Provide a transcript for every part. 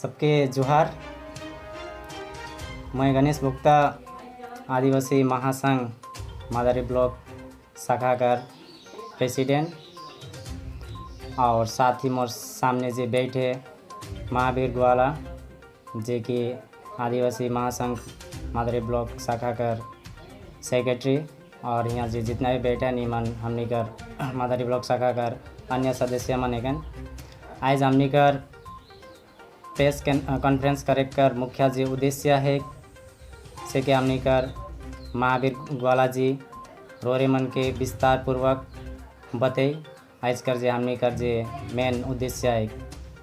सबके जोहार। मैं गणेश भुक्ता, आदिवासी महासंघ मादारी ब्लॉक शाखा का प्रेसिडेंट और साथ ही मोर सामने जे बैठे महावीर ग्वाला, जे कि आदिवासी महासंघ मादारी ब्लॉक शाखा कर सेक्रेटरी और यहाँ जे जितना भी बैठे निमन हमनी कर मादारी ब्लॉक शाखा कर अन्य सदस्य मन एगन। आज हमनी कर प्रेस कॉन्फ्रेंस करे कर मुख्य जे उद्देश्य है से कि हमनी कर महावीर ग्वाला जी रोरे मन के विस्तार पूर्वक बतई। आज कर जे हमनी कर जे मेन उद्देश्य है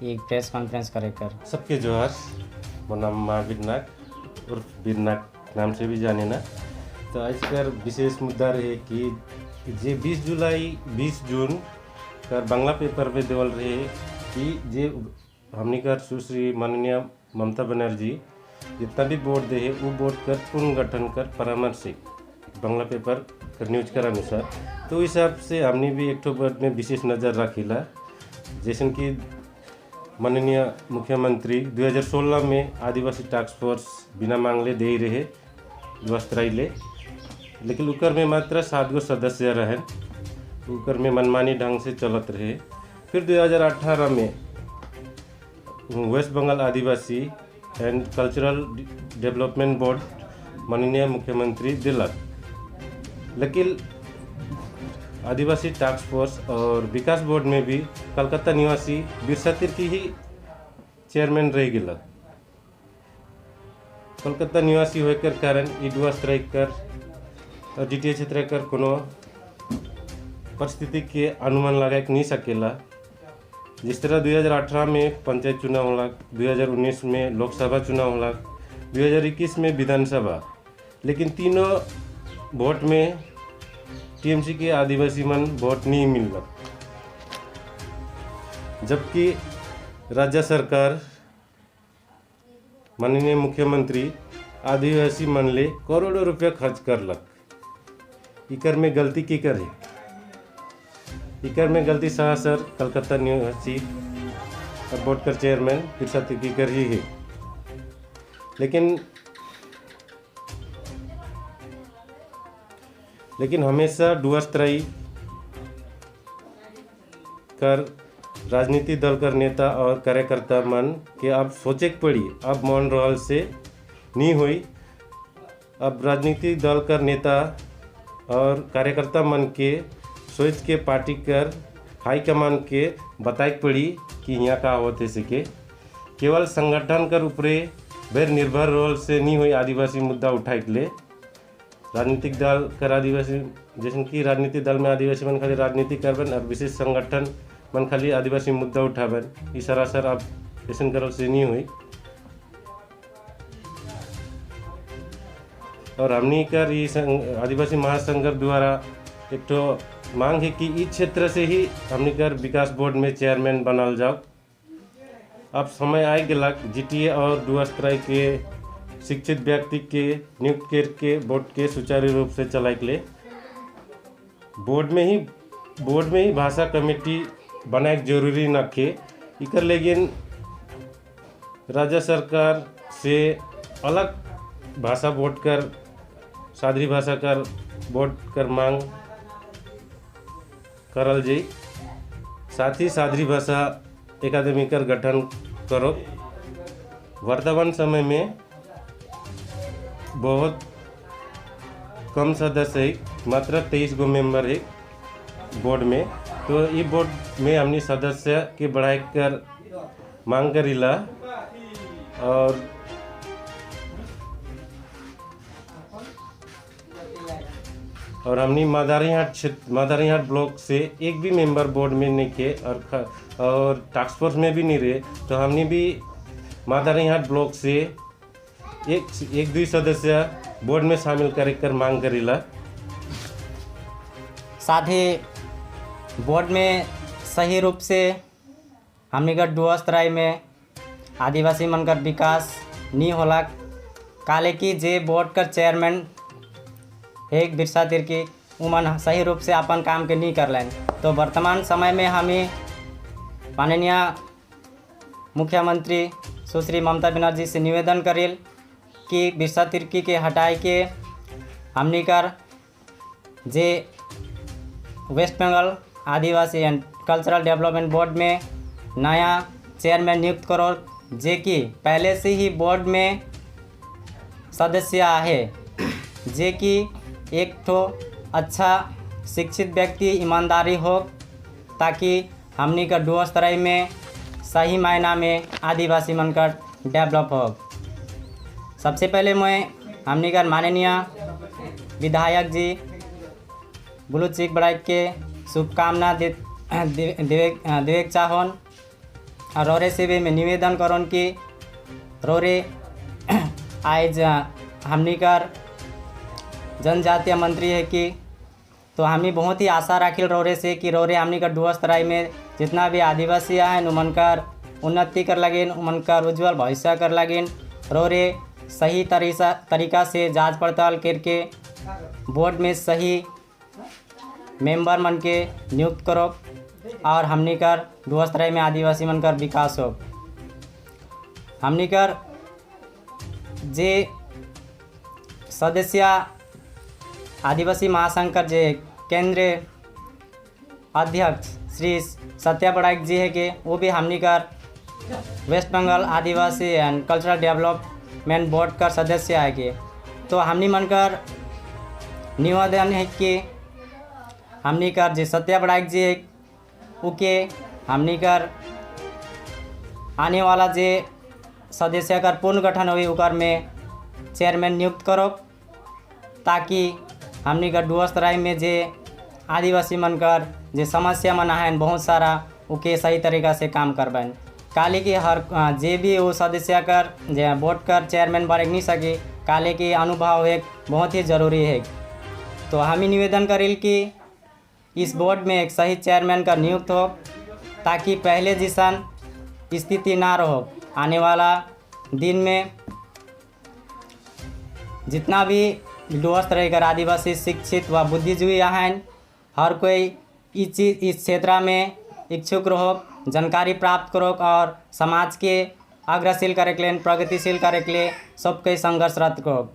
ये प्रेस कॉन्फ्रेंस करे कर। सबके जोहार। मोर नाम महावीर नाग उर्फ वीर नाग नाम से भी जाने ना। तो आज कर विशेष मुद्दा रहे कि जे 20 जुलाई 20 जून कर बांग्ला पेपर में देवल रहे कि जे हमनी कर सुश्री माननीय ममता बनर्जी जितना भी बोर्ड दे है वो बोर्ड कर पुनर्गठन कर परामर्श बांग्ला पेपर कर न्यूज कर अनुसार। तो हिसाब से हमने भी एक बोर्ड में विशेष नज़र रखीला। जैसे कि माननीय मुख्यमंत्री 2016 में आदिवासी टास्क फोर्स बिना मांगले दे ही रहे वस्त्राइले, लेकिन उकर में मात्र 7 गो सदस्य रहन, उकर में मनमानी ढंग से चलत रहे। फिर 2018 में वेस्ट बंगाल आदिवासी एंड कल्चरल डेवलपमेंट बोर्ड माननीय मुख्यमंत्री दिलक, लेकिन आदिवासी टास्क फोर्स और विकास बोर्ड में भी कलकत्ता निवासी बिरसा तिर्की ही चेयरमैन रह गया। कलकत्ता निवासी होकर कारण ई डुआस्त्राई कर और जीटीए क्षेत्र कर कोनो परिस्थिति के अनुमान लगाए नहीं सकेला। जिस तरह 2018 में पंचायत चुनाव होला, 2019 में लोकसभा चुनाव होला, 2021 में विधानसभा, लेकिन तीनों वोट में टीएमसी के आदिवासी मन वोट नहीं मिलल, जबकि राज्य सरकार माननीय मुख्यमंत्री आदिवासी मन ले करोड़ों रुपया खर्च करलक। इकर में गलती की करे? इकर में गलती सरासर कलकत्ता निवासी और बोर्ड कर चेयरमैन बिरसा तिर्की कर ही है। लेकिन हमेशा डुआस्त्राई कर राजनीति दल कर नेता और कार्यकर्ता मन के अब सोचे पड़ी, अब मौन रहल से नहीं हुई। अब राजनीति दल कर नेता और कार्यकर्ता मन के सोच के पार्टी कर हाईकमान के बताए पड़ी कि यहाँ का होते सके। केवल संगठन कर ऊपरे बेर निर्भर रोल से नहीं हुई आदिवासी मुद्दा उठाए के लिए राजनीतिक दल कर आदिवासी, जैसे कि राजनीतिक दल में आदिवासी मन खाली राजनीति करबन और विशेष संगठन मन खाली आदिवासी मुद्दा उठाबन, ये सरासर अब ऐसा करल से नहीं हुई। और हमनी कर ये आदिवासी महासंघ द्वारा एक तो मांग है कि इस क्षेत्र से ही हमनी कर विकास बोर्ड में चेयरमैन बनाल जाओ। अब समय आ गया जीटीए और डुआस्त्राई के शिक्षित व्यक्ति के नियुक्त करके बोर्ड के सुचारू रूप से चलाए के लिए बोर्ड में ही भाषा कमेटी बनाए जरूरी न के इकर, लेकिन राज्य सरकार से अलग भाषा बोर्ड कर सादरी भाषा कर बोर्ड कर मांग करल जाई। साथ ही सादरी भाषा अकादमी कर गठन करो। वर्तमान समय में बहुत कम सदस्य है, मात्र 23 गो मेंबर है बोर्ड में। तो ये बोर्ड में हमने सदस्य के बढ़ाए कर मांग करीला और हमने मादारीहाट ब्लॉक से एक भी मेंबर बोर्ड में नहीं के और टास्क फोर्स में भी नहीं रहे, तो हमने भी मादारीहाट ब्लॉक से एक दुई सदस्य बोर्ड में शामिल करे कर मांग करीला। साथ ही बोर्ड में सही रूप से हमने का डुआस्त्राई में आदिवासी मन का विकास नहीं होला, काले की जे बोर्ड का चेयरमैन एक बिरसा तिर्की उमन सही रूप से अपन काम के नहीं कर लें। तो वर्तमान समय में हमें माननीय मुख्यमंत्री सुश्री ममता बनर्जी से निवेदन करेल कि बिरसा तिर्की के हटाए के हमनी कर जे West Bengal Adivasi and cultural development board में नया चेयरमैन नियुक्त करो, जे कि पहले से ही बोर्ड में सदस्य आहे, जे कि एक ठो अच्छा शिक्षित व्यक्ति, ईमानदारी हो, ताकि हमनी का डुअर्स तराई में सही मायना में आदिवासी मन का डेवलप हो। सबसे पहले मैं हमनी का माननीय विधायक जी बुलु चिक बड़ाइक के शुभकामना दे देवे देवे चाहन और रोरे से भी मैं निवेदन करोन कि रोरे आज हमनी कर जनजातीय मंत्री है कि तो हमी बहुत ही आशा राखिल रोरे से कि रोरे हमनी का डुअर्स तराई में जितना भी आदिवासी आए, उमन कर उन्नति कर लगिन, उमन कर उज्जवल भविष्य कर लगिन। रोरे सही तरीका तरीका से जांच पड़ताल करके बोर्ड में सही मेंबर मन के नियुक्त करो और हमनी कर डुअर्स तराई में आदिवासी मन कर विकास हो। हमनी कर जे सदस्य आदिवासी महासंघ कर जे केंद्रीय अध्यक्ष श्री सत्या बड़ाइक जी है के वो भी हमनी कर West Bengal Adivasi and cultural development board का सदस्य है के तो हमनी मन कर निवेदन है कि हमनी कर जे सत्या बड़ाइक जी है, उके हमनी कर आने वाला जे सदस्य कर पुनर्गठन हुई, उकर में चेयरमैन नियुक्त करो, ताकि हमनी कर डुअर्स तराई में जे आदिवासी मन कर जे समस्या मन है बहुत सारा, उके सही तरीका से काम करबन। काले की हर जे भी वो सदस्य कर जे बोर्ड कर चेयरमैन बने नहीं सके, काले के अनुभव एक बहुत ही ज़रूरी है। तो हम ही निवेदन करेल कि इस बोर्ड में एक सही चेयरमैन का नियुक्त हो, ताकि पहले जैसन स्थिति ना रहो। आने वाला दिन में जितना भी डुअर्स रहेकर आदिवासी शिक्षित व बुद्धिजीवी हैं, हर कोई इस चीज, इस क्षेत्र में इच्छुक रहो, जानकारी प्राप्त करो और समाज के अग्रशील करे के लिए, प्रगतिशील करे के लिए सबके संघर्षरत करो।